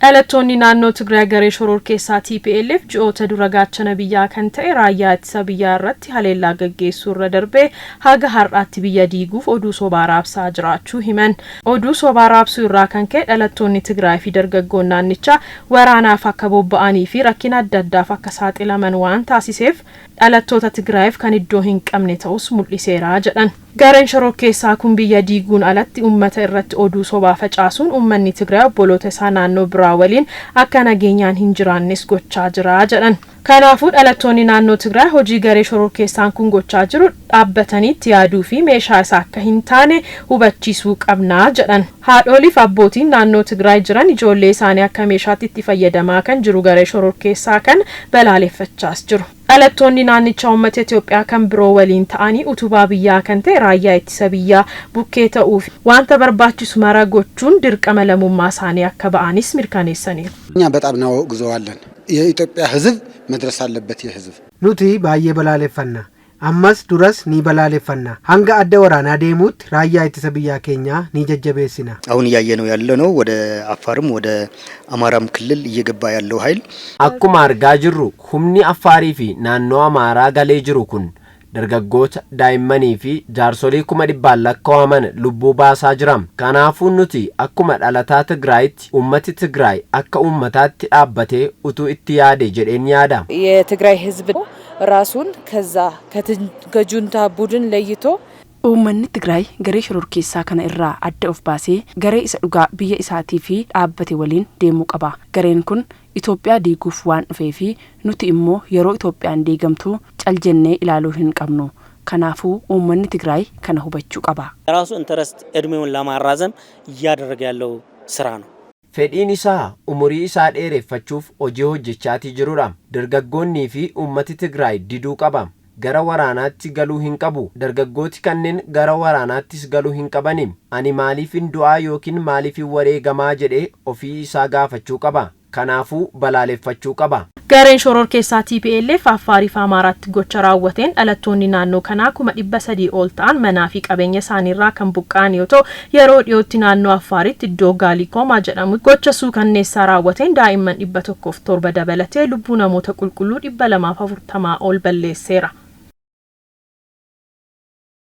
Dhalattoonni naannoo Tigraay garee shororkeessaa TPLF ji'oota dura gaachana biyyaa kan ta'e raayyaa ittisa biyyaa irratti haleellaa gaggeessuu irra darbee haga har'aatti biyya diiguuf oduu sobaa raabsaa jiraachuu himan. Oduu sobaa raabsuu irraa kan ka'e dhalattoonni Tigraay fi dargaggoon naannichaa waraanaaf akka bobba'anii fi rakkina adda addaaf akka saaxilaman waan taasiseef dhalattoota Tigraayiif kan iddoo hin qabne ta'us mul'iseera jedhan. Gareen shororkeessaa kun biyya diiguun alatti uummata irratti oduu sobaa facaasuun uummanni Tigraay obboloota isaa naannoo biraa waliin akka nageenyaan hin jiraannes gochaa jira jedhan. Kanaafuu dhalattoonni naannoo Tigraay hojii garee shororkeessaan kun gochaa jiru dhaabbatanii itti yaaduu fi meeshaa isaa akka hin taane hubachiisuu qabnaa jedhan. Haadholiif abbootiin naannoo Tigraay jiran ijoollee isaanii akka meeshaatti itti fayyadamaa kan jiru garee shororkeessaa kan balaaleffachaas jiru. Dhalattoonni naannichaa uummata Itoophiyaa kan biroo waliin ta'anii utubaa biyyaa kan ta'e raayyaa ittisa biyyaa bukkee ta'uuf wanta barbaachisu mara gochuun dirqama lammummaa isaanii akka ba'anis mirkaneessaniiru. እኛ በጣም እናወግዘዋለን። የኢትዮጵያ ሕዝብ መድረስ አለበት። ይህ ሕዝብ Nuti baay'ee balaaleffanna. Ammas duras ni balaaleffanna. Hanga adda waraanaa deemuutti raayyaa ittisa biyyaa keenyaa ni jajjabeessina. አሁን እያየነው ያለነው ወደ አፋርም ወደ አማራም ክልል እየገባ ያለው ኃይል Akkuma argaa jirru humni Affaarii fi naannoo Amaaraa galee jiru kun dargaggoota, daa'immanii fi jaarsolii 100,000 lakkaa'aman lubbuu baasaa jira. Kanaafuu nuti akkuma dhalataa Tigraayitti uummati Tigraay akka uummataatti dhaabbatee utuu itti yaade jedheen yaada. የትግራይ ህዝብ ራሱን ከዛ ከጁንታ ቡድን ለይቶ Uummanni Tigraay garee shororkeessaa kana irraa adda of baasee garee isa dhugaa biyya isaatii fi dhaabbate waliin deemuu qaba. Gareen kun Itoophiyaa diiguuf waan dhufee fi nuti immoo yeroo Itoophiyaan diigamtu cal jennee ilaaluu hin qabnu. Kanaafuu uummanni Tigraay kana hubachuu qaba. የራሱ interest እድሜውን ለማራዘም እያደረገ ያለው ስራ ነው። Fedhiin isaa umurii isaa dheereffachuuf hojii hojjechaatii jirudha. Dargaggoonnii fi uummati Tigraay diduu qaba. Gara waraanaatti galuu hin qabu. Dargaggooti kanneen gara waraanaattis galuu hin qabani. Ani maaliifin du'aa yookiin maaliifin wareegamaa jedhee ofii isaa gaafachuu qaba. Kanaafuu balaaleffachuu qaba. Gareen shororkeessaa TPLF Affaarii fi Amaaraatti gocha raawwateen dhalattoonni naannoo kanaa 300,000 ol ta'an manaa fi qabeenya isaaniirraa kan buqqa'an yoo ta'u, yeroo dhiyootti naannoo Affaaritti iddoo Gaalikoomaa jedhamu gocha suukanneessaa raawwateen daa'imman 107 dabalatee lubbuu namoota qulqulluu 240 ol balleesseera.